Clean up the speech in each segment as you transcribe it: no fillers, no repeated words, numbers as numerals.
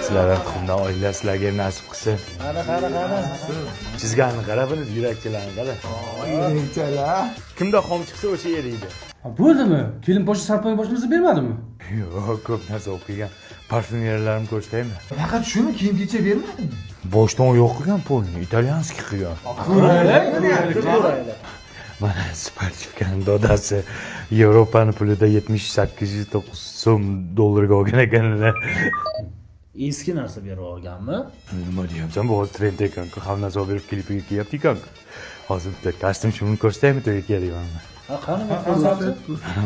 Sizlar ham tuxumdan olinglar, sizlarga ham nasib qilsin. Qani, qani, qani. Chizganini qara buni, yurakchalarni qara. Yurakchalar. Kimda xom chiqsa o'sha eriydi. Ha, bo'ldimi? Kelin boshi sarpoy boshqa narsa bermadimi? Yo'q, ko'p narsa olib kelgan. Parfyumeriyalarni ko'rsataymi? Faqat shuni kiyim kechak bermadimi? Boshdan oyoq qilgan polni, итальянский qilgan. Ko'raylik. Mana sportivkani dodasi Yevropani pulida 7809 so'm dollarga olgan ekanlar. Eski narsa berib olganmi? Nima deyapsan? Bu hozir trend ekan-ku. Hamma narsa olib berib klipiga kiyyapti ekan-ku. Hozir bitta kostyum shimni ko'rsataymi, to'yga kelyapman. Ha, qani bir ko'rsatchi.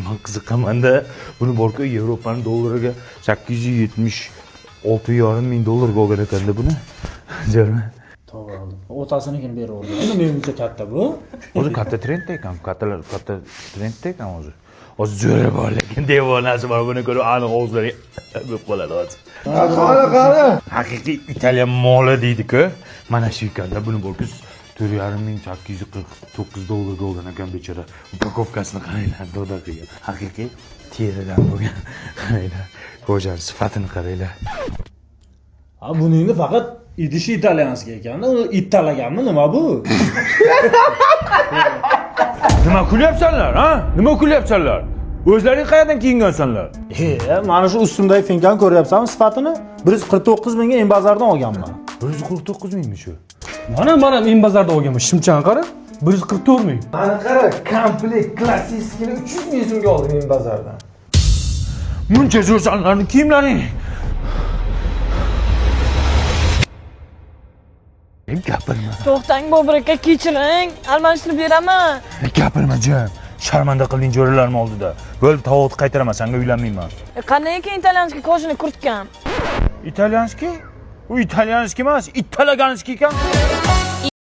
Man qiziqamanda, buni borku Yevropani dollariga 876,5 ming dollarga olgan ekanda buni. Jo'rmi? To'g'ri oldim. Otasini kim berib olgan? Menimcha katta bu. O'zi katta trendda ekan, kattalar katta trendda ekan hozir. Hozir jo'ra bor, lekin devonasi bor, buni ko'rib aniq og'izlari bo'lib qoladi hozir. Qani, qani. Haqiqiy italyan moli deydi-ku. Mana shu ekanda buni borku 4,5 849 dollarga olgan ekan bechora. Упаковка sini qaranglar, doda qilgan. Haqiqiy teridan bo'lgan. Qaranglar, кожа ni sifatini qaranglar. Ha, buningni faqat idishi итальянский ekanda, uni it talaganmi, nima bu? Nima kulyapsanlar, ha? Nima kulyapsanlar? O'zlaring qayerdan kiyingansanlar? E, mana shu ustimdagi finkani ko'ryapsanmi sifatini? 149 mingga en bozordan olganman. 149 mingmi shu? Mana mana en bozorda olganman. Shimchani qara. 144 ming. Mana qara, komplekt klassikini 300 ming so'mga oldim men bozordan. Muncha zo'rsanlarni kiyimlaring. Gapirma. To'xtang, Bobur aka, kechiring. Almashtirib beraman. Gapirma, jim. Sharmanda qilding jo'ralarim oldida. Bo'ldi, tovuqni qaytaraman, senga uylanmayman. Qanday ekan итальянский кожаный kurtkam? Итальянский? U итальянский emas, ittalaganskiy ekan.